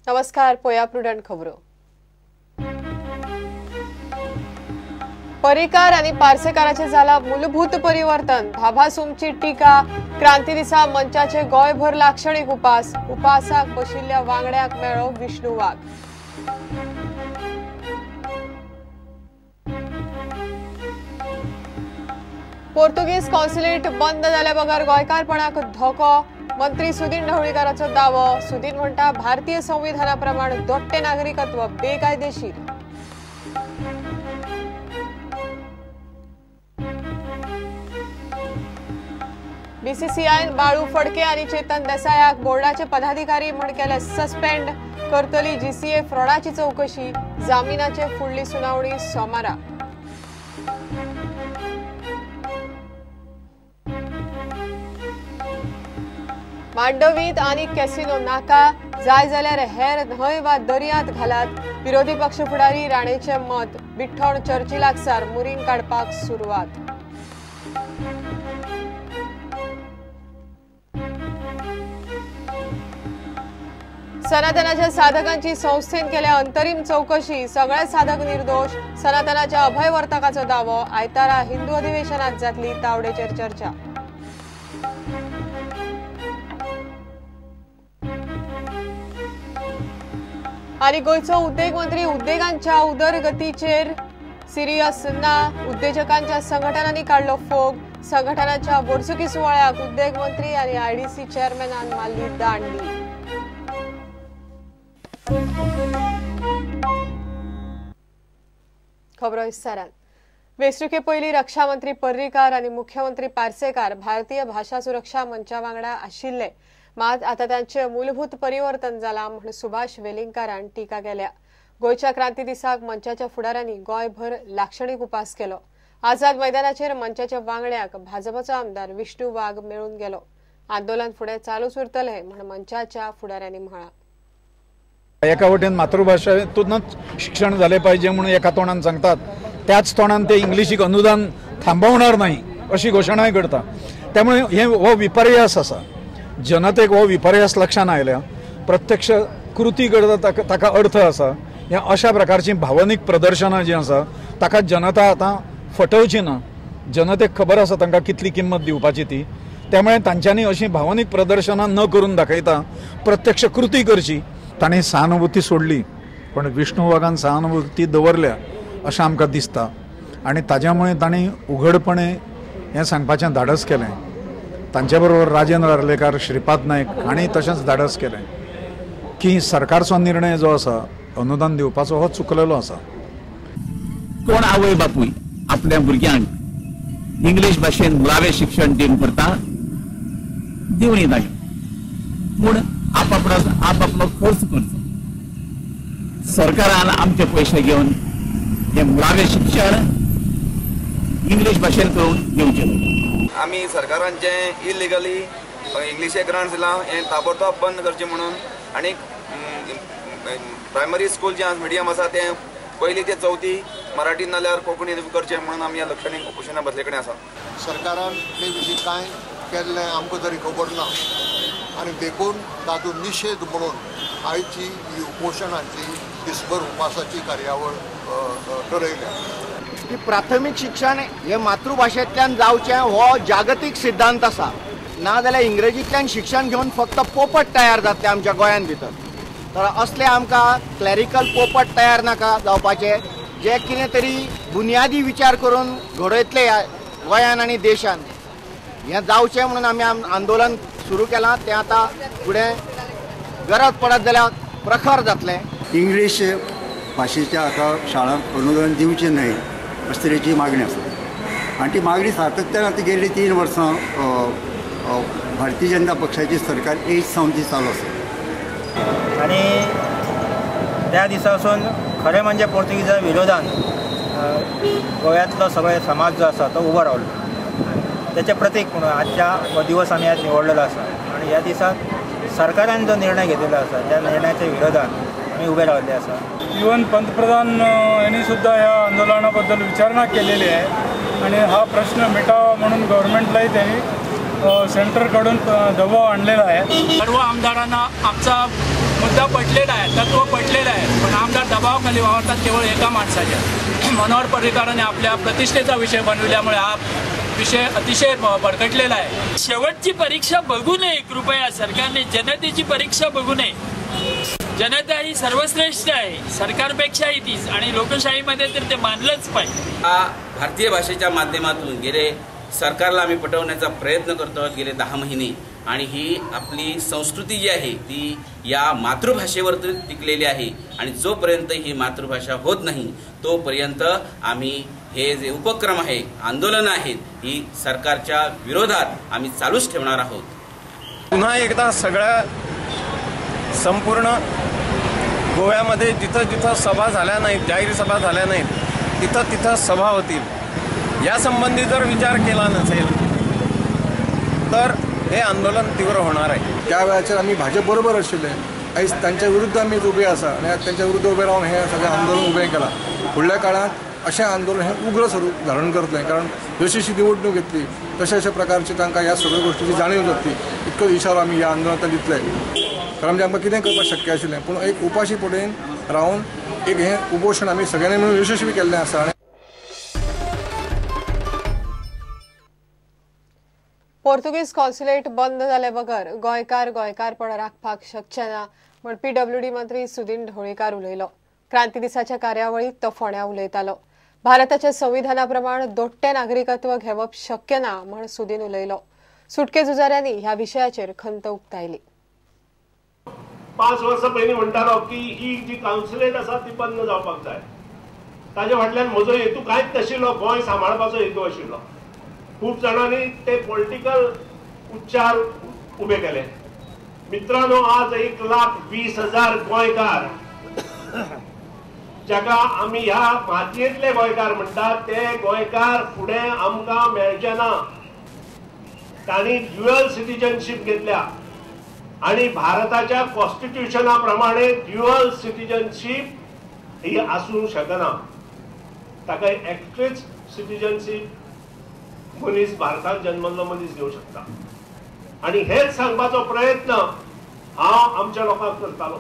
नमस्कार, पोया प्रुडंट खबरो। पर्रीकार आणि पार्सेकाराचे झाला मूलभूत परिवर्तन, भाभासुमची टीका। क्रांती दिसा मंचाचे गोंयभर लाक्षणिक उपास, उपासाक बशिल्ल्या वांगड्याक मेळ्ळो विष्णू वाघ। पोर्तुगीज कॉन्सुलेट बंद जाल्या बगर गोंयकारपणाक धोको, मंत्री सुदीन ढवळीकाराचो दावो। सुदीन म्हणटा भारतीय संविधाना प्रमाण दोट्टे नागरिकत्व बेकायदेशीर। बीसीसीआयन बाळू फडके आणि चेतन देसायाक बोर्डाचे पदाधिकारी म्हण केले सस्पेंड, करतली जीसीए फ्रॉडाची चौकशी, जामिनाचे फुडली सुनावणी सोमारा। मांडवीत आणि कॅसिनो नाका, जाय जाल्यार हेर न्हंय वा दर्यांत घालात, विरोधी पक्ष फुडारी राणेचे मत। बिठ्ठोण चर्ची लागसार मुरींग काडपाक सुरवात। सनातनाच्या साधकांची संस्थेन केल्या अंतरिम चौकशी, सगळे साधक निर्दोष, सनातनाच्या अभयवर्तकाचो दावो। आयतारा हिंदू अधिवेशनात जातली तावडेचेर चर्चा। आणि गोंयचो उद्देग मंत्री उद्देगांच्या उदरगतीचेर सिरियस ना, उद्देजकांच्या संघटनांनी काडलो फोग। संघटनाच्या वर्सुकी सुवाळ्याक उद्देग मंत्री आणि आयडीसी चेअरमॅनान मारली दांडी। खबरो विस्तारान। वेंचणुके पयलीं रक्षा मंत्री पर्रीकार आनी मुख्यमंत्री पार्सेकार भारतीय भाषा सुरक्षा मंचा वांगडा आशिल्ले, मात आतां तांचे मूलभूत परिवर्तन जाला म्हूण सुभाष वेलिंगकारान टीका केल्या। गोंयच्या क्रांती दिसाक मंचाच्या फुडारांनी गोंयभर लाक्षणिक उपास केलो। आझाद मैदानाचेर मंचाच्या वांगड्याक भाजपाचो आमदार विष्णू वाघ मेळून गेलो। आंदोलन फुडें चालूच उरतलें म्हूण मंचाच्या फुडारांनी म्हळां। एका वटेन मातृभाषेतूनच शिक्षण झाले पाहिजे म्हणून एका तोंडान सांगतात, त्याच तोंडान ते इंग्लिशीक अनुदान थांबवणार नाही अशी घोषणाय करता। त्यामुळे हे हो विपर्यास आसा, जनतेक हो विपर्यास लक्षात आयल्या, प्रत्यक्ष कृती करता ताका अर्थ आसा। ह्या अशा प्रकारची भावनीक प्रदर्शनां जी आसा ताका जनता आतां फटोवची ना। जनतेक खबर आसा तांकां कितली किंमत दिवपाची ती, त्यामुळे तांच्यांनी अशी भावनीक प्रदर्शनां न करून दाखयता प्रत्यक्ष कृती करची। ताणें सहानुभूती सोडली पण विष्णू वाघान सहानुभूती दवरल्या अशें आमकां दिसता आनी ताज्या मुळे ताणें उघडपणे हें सांगपाचें धाडस केलें। तांचे बरोबर राजेंद्र आर्लेकार, श्रीपाद नायक हांणी तशेंच धाडस केलें की सरकारचो निर्णय जो आसा अनुदान दिवपाचो हो चुकलेलो आसा। कोण आवय बापूय आपल्या भुरग्यांक इंग्लीश भाशेन मुळावें शिक्षण दिवन करता दिवनी ताणें, पूण आपापलो खर्च करचो। सरकारान आमचे पयशे घेवन हे मुळावें शिक्षण इंग्लीश भाशेन करून दिवचें। आमी सरकारान जे इलिगली इंग्लिशे ग्रांट दिलां हें ताबडतोब बंद करचें म्हणून, आनी प्रायमरी स्कूल जें आज मिडियम आसा तें पयली ते चवथी मराठी नाल्यार कोंकणी करचें म्हणून आमी ह्या लक्षणीक उपोशणा बसले कडेन आसा। सरकारान ते विशीं कांय केल्लें आमकां तरी खबर ना आनी देखून तातूंत निशेध म्हणून आयची ही उपोशणाची दिसभर उपासाची कार्यावळ ठरयल्या। की प्राथमीक शिक्षण हे मातृभाशेंतल्यान जावचें हो जागतीक सिद्धांत आसा, ना जाल्यार इंग्रजींतल्यान शिक्षण घेवन फक्त पोपट तयार जातले आमच्या गोंयांत भितर। तर असले आमकां क्लॅरिकल पोपट तयार नाका जावपाचे, जे कितें तरी बुनियादी विचार करून घडयतले गोंयान आनी देशान। हें जावचें म्हणून आमी आंदोलन सुरू केलां, तें आतां फुडें गरज पडत जाल्यार प्रखर जातलें। इंग्लीश भाशेच्या हाका शाळांक अनुदान दिवचें न्हय अशे तरेची मागणी आसा आनी ती मागणी सातत्यान आतां गेल्ली 3 वर्सां भारतीय जनता पक्षाची सरकार येयत सावन ती चालू आसा। आनी त्या दिसा पासून खरें म्हणजे पोर्तुगीजा विरोधान गोव्यांतलो सगळे समाज जो आसा तो उबो रावलो, त्याचें प्रतीक म्हणून आजच्या हो दिवस आमी आज निवडलेलो आसा। आनी ह्या दिसाक सरकारान जो निर्णय घेतिल्लो आसा त्या निर्णयाच्या विरोधान आमी उबे रावल्ले आसा। इवन पंतप्रधान यांनी सुद्धा ह्या आंदोलनाबद्दल विचारणा केलेली आहे आणि हा प्रश्न मिटावा म्हणून गव्हर्नमेंटलाही त्यांनी सेंटरकडून दबाव आणलेला आहे। सर्व आमदारांना आमचा मुद्दा पटलेला आहे, तत्व पटलेलं आहे, पण आमदार दबावाखाली वावरतात केवळ एका माणसाच्या. मनोहर पर्रीकरांनी आपल्या प्रतिष्ठेचा विषय बनविल्यामुळे हा विषय अतिशय भरकटलेला आहे. शेवटची परीक्षा बघू नये कृपया सरकारने, जनतेची परीक्षा बघू नये. जनता ही सर्वश्रेष्ठ आहे, सरकारपेक्षाही तीच, आणि लोकशाहीमध्ये तर ते मानलंच पाहिजे. हा भारतीय भाषेच्या माध्यमातून गेले सरकारला आम्ही पटवण्याचा प्रयत्न करतो आहोत गेले 10 महिने, आणि ही आपली संस्कृती जी आहे ती या मातृभाषेवर टिकलेली आहे, आणि जोपर्यंत ही मातृभाषा होत नाही तोपर्यंत आम्ही हे जे उपक्रम आहे, आंदोलन आहेत, ही सरकारच्या विरोधात आम्ही चालूच ठेवणार आहोत. पुन्हा एकदा सगळ्या संपूर्ण गोव्यामध्ये जिथं जिथं सभा झाल्या नाहीत, जाहीर सभा झाल्या नाहीत, तिथं तिथं सभा होतील. यासंबंधी जर विचार केला नसेल तर हे आंदोलन तीव्र होणार आहे. त्या वेळाचेर आमी भाजप बरोबर आशिल्ले, आयज तांच्या विरुद्ध आमी उबे आसा आनी तांच्या विरुद्ध उबे रावन हें सगळें आंदोलन उबें केलां. फुडल्या काळांत अशें आंदोलन हें उग्र स्वरूप धारण करतलें, कारण जशी जशी निवडणूक येतली तशे अशा प्रकारची तांकां ह्या सगळ्या गोश्टीची जाणीव जातली. इतको इशारो आमी ह्या आंदोलनांतल्यान दितले, कारण म्हणजे आमकां कितें करपाक शक्य आशिल्लें, पूण एक उपाशी पडेन रावन एक हें उपोशण आमी सगळ्यांनी मेळून यशस्वी केल्लें आसा. पोर्तुगीज कॉन्सुलेट बंद जाले बगर गोंयकार गोंयकारपण राखपाक शकचे ना म्हण पीडब्ल्यूडी मंत्री सुदिन ढवळीकार उलयलो. क्रांती दिसाच्या कार्यावळीत तो फोंड्या उलयतालो. भारताच्या संविधाना प्रमाण दोट्टे नागरिकत्व घेवप शक्य ना म्हण सुदिन उलयलो. सुटके झुजाऱ्यांनी ह्या विशयाचेर खंत उक्तायली. 5 वर्सां पयलीं म्हणटालो की ही जी कावन्सिलेट आसा ती बंद जावपाक जाय. ताजे फाटल्यान म्हजो हेतू कांयच नाशिल्लो, गोंय सांबाळपाचो हेतू आशिल्लो. खूब जाणांनी ते पॉलिटिकल उच्चार उबे केले. मित्रांनो, आज 1,20,000 गोंयकार, जाका आमी ह्या मातयेंतले गोंयकार म्हणटात, ते गोंयकार फुडें आमकां मेळचे ना. तांणी ड्युअल सिटीजनशीप घेतल्या आणि भारताच्या कॉन्स्टिट्युशना प्रमाणे ड्युअल सिटीजनशीप ही आसूंक शकना. ताका एकटेच सिटीजनशीप मनीस भारतांत जन्मल्लो मनीस घेवंक शकता. आनी हेच सांगपाचो प्रयत्न हांव आमच्या लोकांक करतालो,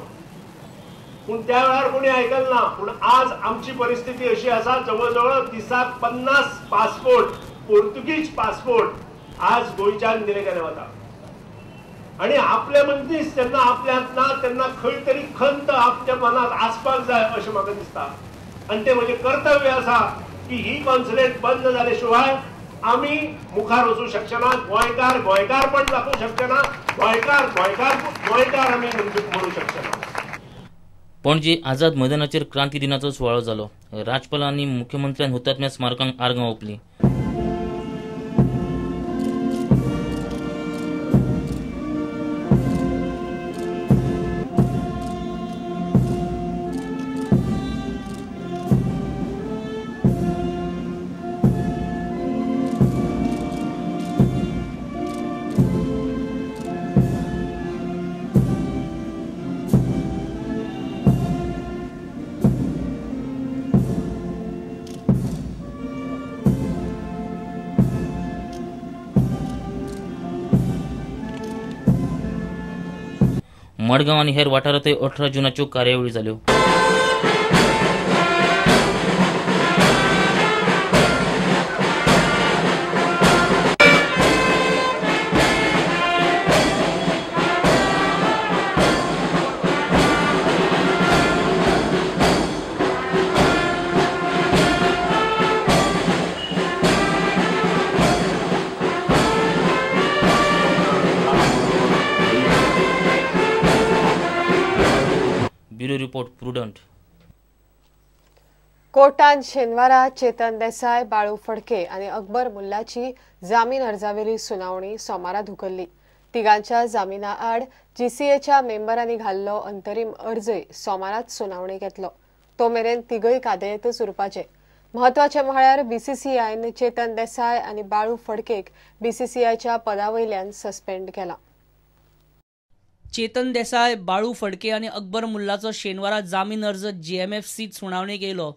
पूण त्या वेळार कोणी आयकल ना. पूण आज आमची परिस्थिती अशी आसा, जवळ जवळ दिसाक 50 पासपोर्ट, पोर्तुगीज पासपोर्ट आज गोंयच्यान दिले गेले वता. आनी आपले मनीस जेन्ना आपल्यांत ना तेन्ना खंय तरी खंत आपल्या मनांत आसपाक जाय अशें म्हाका दिसता. आनी तें म्हजें कर्तव्य आसा की ही कॉन्सुलेट बंद जाले शिवाय आमी मुखार वचूं शकचे ना. गोंयकार गोंयकारपण दाखोवंक शकचे ना, गोंयकार गोंयकार गोंयकार आमी म्हणूं शकचे ना. पणजी आझाद मैदानाचेर क्रांती दिनाचो सुवाळो जालो. राज्यपाल आनी मुख्यमंत्र्यान हुतात्म्या स्मारकांक आर्गां ओंपलीं. मडगांव आनी हेर वाठारांतय 18 जूनाच्यो कार्यावळी जाल्यो. Bureau report, Prudent. कोर्टान शेनवारा चेतन देसाय, बाळू फडके आनी अकबर मुल्लाची जामीन अर्जावेली सुनावणी सोमारा धुकल्ली. तिगांच्या जामिना आड जीसीएच्या मेंबरांनी घाल्लो अंतरीम अर्जय सोमाराच सुनावणेक येतलो. तो मेरेन तिगय कादयेंतच उरपाचे. म्हत्वाचें म्हळ्यार बीसीसीआयन चेतन देसाय आनी बाळू फडकेक बीसीसीआयच्या पदा वयल्यान सस्पेंड केला. चेतन देसाय, बाळू फडके आनी अकबर मुल्लाचो शेनवारा जामीन अर्ज जीएमएफसीत सुनावणेक येयलो.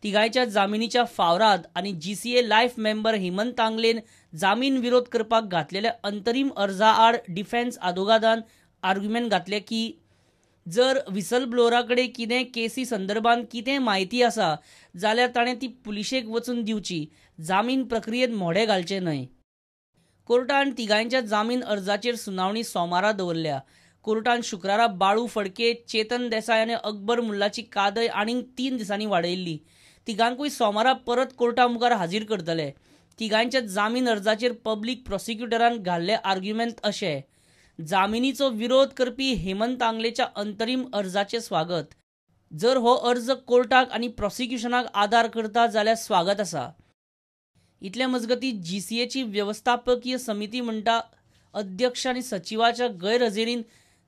तिगांयच्या जामिनीच्या फावराद आनी जीसीए लायफ मेंबर हेमंत तांगलेन जामीन विरोध करपाक घातलेल्या अंतरीम अर्जा आड डिफेन्स आदोगादान आर्ग्युमेंट घातले की जर व्हिसल ब्लोअरा कडेन कितें केसी संदर्भात कितें म्हायती आसा जाल्यार ताणें ती पुलिशेक वचून दिवची, जामीन प्रक्रियेंत मोडें घालचें न्हय. कोर्टान तिगांयच्या जामीन अर्जाचेर सुनावणी सोमारा दवरल्या. कोर्टान शुक्रारा बाळू फडके, चेतन देसाय आनी अकबर मुल्लाची कादय आनीक 3 दिसांनी वाडयल्ली. तिगांकूय सोमारा परत कोर्टा मुखार हाजीर करतले. तिगांयच्या जामीन अर्जाचेर पब्लीक प्रॉसिक्युटरान घाल्ले आर्ग्युमेंट अशे: जामिनीचो विरोध करपी हेमंत आंगलेच्या अंतरीम अर्जाचें स्वागत. जर हो अर्ज कोर्टाक आनी प्रॉसिक्युशनाक आदार करता जाल्यार स्वागत आसा. इतले मजगती जीसीएची वेवस्थापकीय समिती म्हणटा अध्यक्ष आनी सचिवाच्या गैरहजेरीन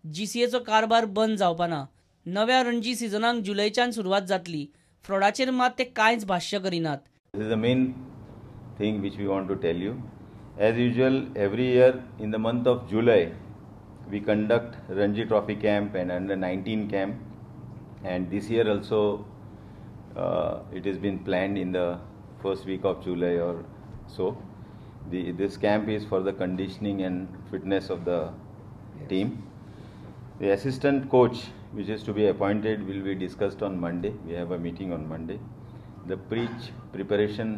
जीसीएचो कारभार बंद जावपाना. नव्या रणजी सिजनाक जुलयच्यान सुरवात जातली. फ्रॉडाचेर मात ते कांयच भाश्य करिनात. This is the main thing which we want to tell you. As usual, every year in the month of July, we conduct Ranji Trophy camp and under 19 camp, and this year also it has been planned in the first week of July or so. This camp is for the conditioning and fitness of the team. The assistant coach which is to be appointed will be discussed on Monday. We have a meeting on Monday. The preparation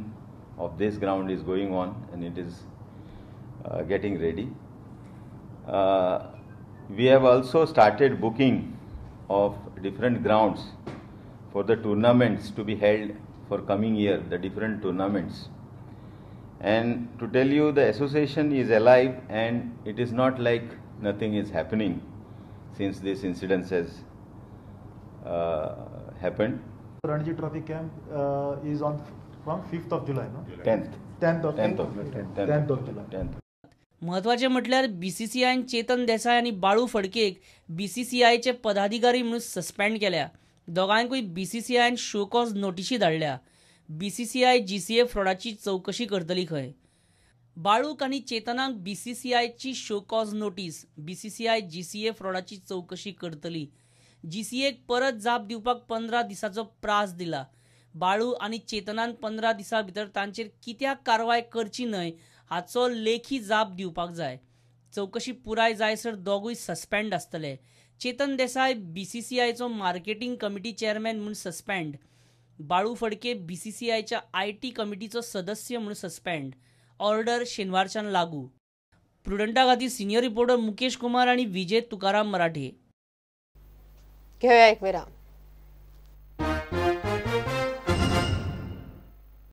of this ground is going on and it is getting ready. We have also started booking of different grounds for the tournaments to be held for coming year, the different tournaments. And to tell you, the association is alive and it is not like nothing is happening since this incident has happened. Ranji Trophy camp is on from 5th of July, no? 10th. 10th of July. 10th. म्हत्वाचें म्हटल्यार बीसीसीआयन चेतन देसाय आनी बाळू फडकेक बीसीसीआयचे पदाधिकारी म्हणून suspend केल्या. दोगांयकूय बीसीसीआयन show cause नोटिशी धाडल्या. BCCI GCA फ्रॉडाची चवकशी करतली खंय. बाळूक आनी चेतनाक बीसीसीआयची show cause notice. BCCI GCA फ्रॉडाची चवकशी करतली. जीसीएक परत जाप दिवपाक 15 दिसांचो प्रास दिला. बाळू आनी चेतनान 15 दिसां भितर तांचेर कित्याक कारवाय करची न्हय हाचो लेखी जाप दिवपाक जाय. चवकशी पुराय जायसर दोगूय सस्पेंड आसतले. चेतन देसाय बीसीसीआयचो मार्केटिंग कमिटी चेअरमॅन म्हूण सस्पेंड. बाळू फडके बीसीसीआयच्या IT कमिटीचो सदस्य म्हूण सस्पेंड. ऑर्डर शेनवारच्यान लागू. प्रुडंटा खातीर सिनियर रिपोर्टर मुकेश कुमार आनी विजय तुकाराम मराठे. घेवया एक विराम.